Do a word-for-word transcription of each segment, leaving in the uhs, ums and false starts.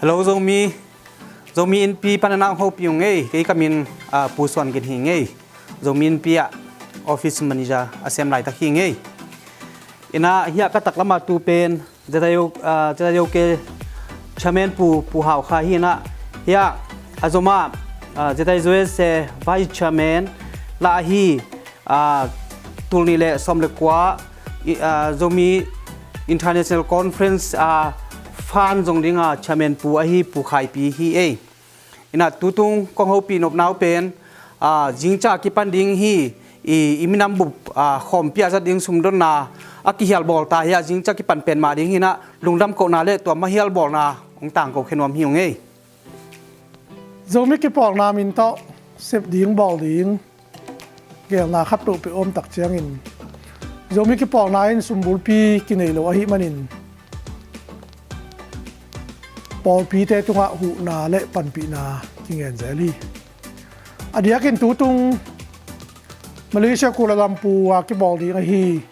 Hello Zomi, Zomi Innpi pan a na hong hopih ung ei. Kei ka min, ah, Pu Suan Gin hi ung ei. Zomi Innpi ah office manager a sem laitak hi ung ei. Ina hiah ka taklam ah tu pen ZIO, ah, ZIOK chairman Pu, Pu Hau Kha hi ina hiah a zom ah, ah, ZIUSA vice chairman lah ahi, ah, tul nih le sawm le kua, i, ah, Zomi International Conference, ah, fund zong ding, ah, chairman Pu ahi Pu Khai Pi hi ei. Ina tutung kong hopih nopna uh pen, ah, zingciang kipan ding hi, i, i minam bup, ah, khawmpi ah zat ding sumdonna a kihial bawl ta hi a, zingciang kipan pen mah ding hi ina lungdam kohna le tua mah hial bawlna hong tangko khe nuam hi ung ei. Zomi kipawlna min tawh sep ding bawl ding geelna khat peuhpeuh om tak ciangin Zomi kipawlna in sumbulpi kinei lo ahih manin pawlpite tungah huhna le panpihna kingen zel hi. A diakin tutung Malaysia Kuala Lumpur ah kibawl ding ahi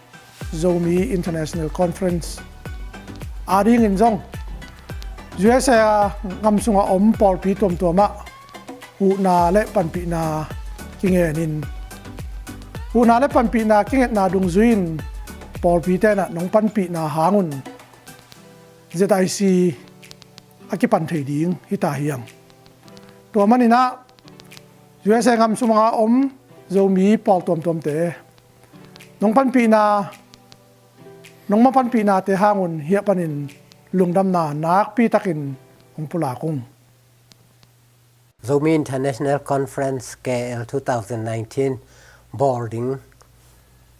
Zomi International Conference adingin zong U S A ngam sungah om pawlpi tuamtuamah huhna le panpihna kingenin, huhna le panpihna kingetna dungzui-in pawlpi tenah nong panpihna hangun Z I C a kipan thei ding hi ta hiang. Tua maninah U S A ngam sungah om Zomi pawl tuamtuamte nong panpihna, nong mapanpihnate hangun hiah panin lungdamna nakpi takin hong pulak ung. Zomi International Conference K L two thousand nineteen bawl ding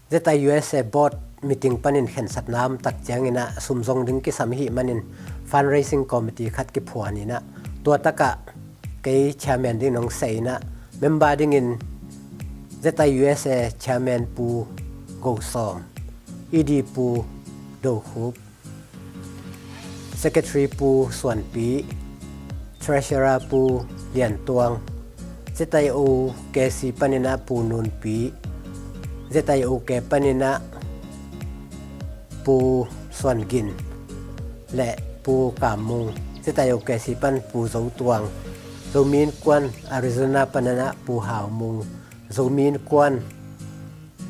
Z I U S A board meeting panin khensatna om tak ciangin ah sum zong ding kisam ahih manin fundraising committee khat kiphuan in ah tua takah kei chairman ding nong seh in ah member dingin Z I U S A chairman Pu Go Sawm, E D Pu Do Khup, Secretary Pu Suan Pi, Treasurer Pu Lian Tuang, Z I O K C panin ah Pu Nun Pi, Z I O K panin ah Pu Suan Gin le Pu Kam Mung, Z I O K C pan Pu Zo Tuang, Zomi Innkuan Arizona panin ah Pu Hau Mung, Zomi Innkuan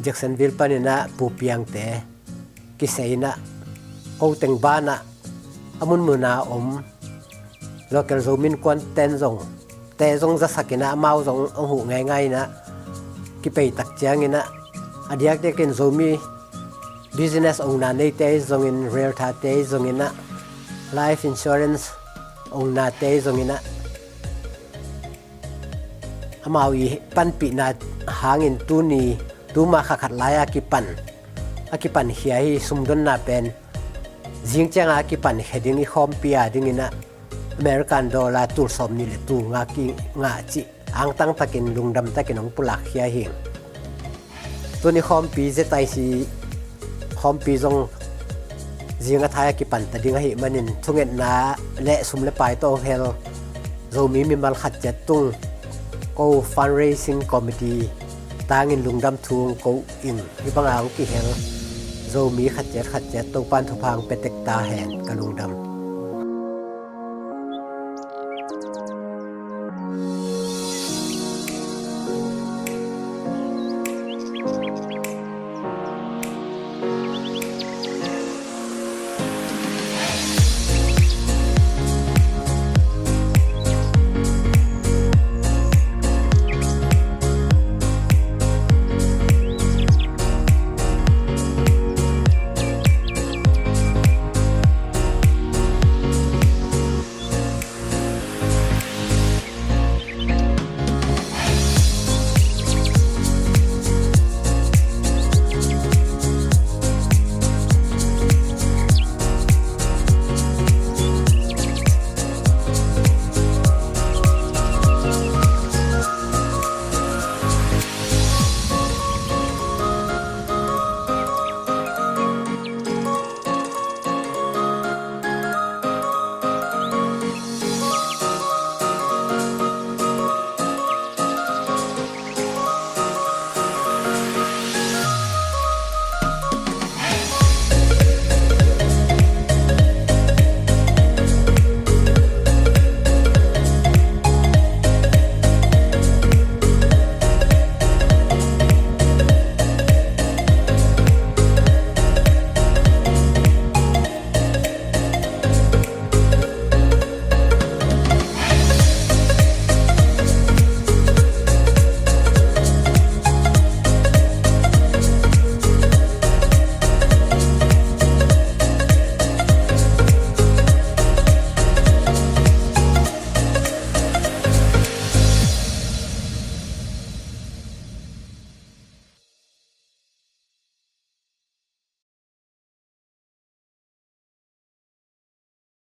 Jacksonville panin ah Pu Piang te kisei in ah, ko teng banah a munmun a om local Zomi Innkuan ten zong te zong zasak in ah amau zong a huh ngeingai in ah kipei tak ciangin ah a diakdiakin Zomi business ongna neite zongin, realtor te zongin ah, life insurance ongnate zongin ah amau i panpihna hangin tuni tuma kha khat lai a kipan, a kipankhia hi. Sumdonna pen zingciang a kipankhia ding i khawmpi a dingin ah American dollar tul sawm nih le tul nga kingah cih angtang takin lungdam takin hong pulakkhia hi. Tuni khawmpi Z I C khawmpi zong zing a thai a kipanta ding ahih manin thungetna le sum le pai tawh hong hel Zomi mimal khat ciat tung ko fundraising committee tangin lungdam thu hong ko ing. Hih banga hong kihel Zomi khat ciat khat ciat Topan thupha hong pia tek ta hen. Ka lungdam.